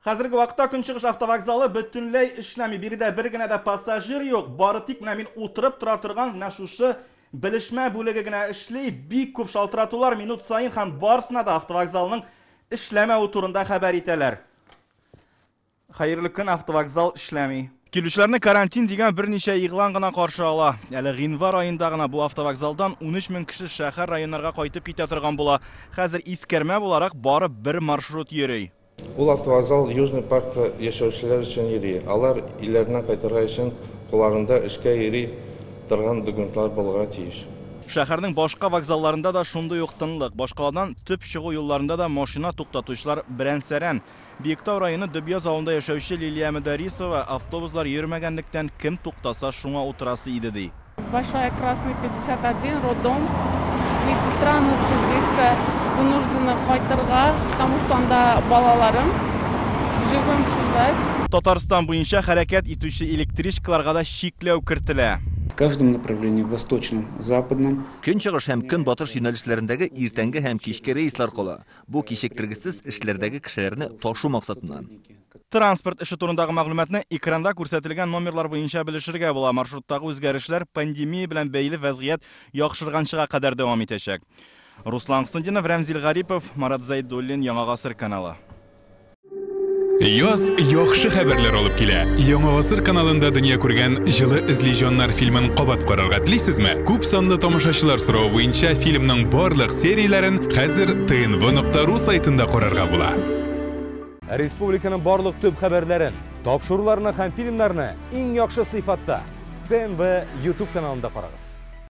Хәзерге вакытта Көнчыгыш автовокзалы бөтенләй эшләми. Биредә бер генә дә пассажир юк. Бары тик менә мин утырып тора торган менә шушы белешмә бүлеге генә эшли. Бик күп шалтыратулар минут саен һәм барысына да автовокзалның эшләмәве турында хәбәр итәләр. Хәерле көн, автовокзал эшләми. Килүчеләрне карантин дигән берничә игълан гына каршы ала. Әле гыйнвар аенда гына бу автовокзалдан 13 мең кеше шәһәр-районнарга кайтып китә торган була. Хәзер искәрмә буларак бары бер маршрут йөри. Ул автовокзал Южный паркта яшәүчеләр өчен йөри. Алар өйләренә кайтырга өчен кулларында эшкә йөри торган документлар булырга тиеш. Шәһәрнең башка вокзалларында да шундый ук тынлык. Башкаладан төп чыгу юлларында да машина туктатучылар берән-сәрән. Биектау районы Дөбъяз авылында яшәүче Лилия Мөдәрисова автобуслар йөрмәгәнлектән кем туктаса шуңа утырасы иде ди. Большая Красная 51, роддом, медсестра, анестезистка, вынуждена кайтырга, потому что анда балаларым, живем шунда. Татарстан буенча хәрәкәт итүче электричкаларга да чикләү кертелә. В каждом направлении, восточном, западном. Көнчыгыш һәм көнбатыш юнәлешләрендәге иртәнге һәм кичке рейслар кала. Бу кичектергесез эшләрдәге кешеләрне ташу максатыннан. Транспорт эше турындагы мәгълүматны экранда күрсәтелгән номерлар буенча белешергә була. Маршруттагы үзгәрешләр пандемия белән бәйле вәзгыять яхшырганчыга кадәр дәвам итәчәк. Руслан Хөснетдинов, Рәмзил Гарипов, Марат Зәйдуллин, Яңа Гасыр каналы. Яз яхшы хәбәрләр алып килә. Яңа Гасыр каналында дөнья күргән Җылы эзли җаннар фильмын кабат карарга телисезме? Күп санлы тамашачылар соравы буенча фильмның барлык серияләрен хәзер tnv.ru сайтында карарга була. Республиканың барлык төп хәбәрләрен, тапшыруларны һәм фильмнарны иң яхшы сыйфатта ТНВ YouTube каналында карагыз.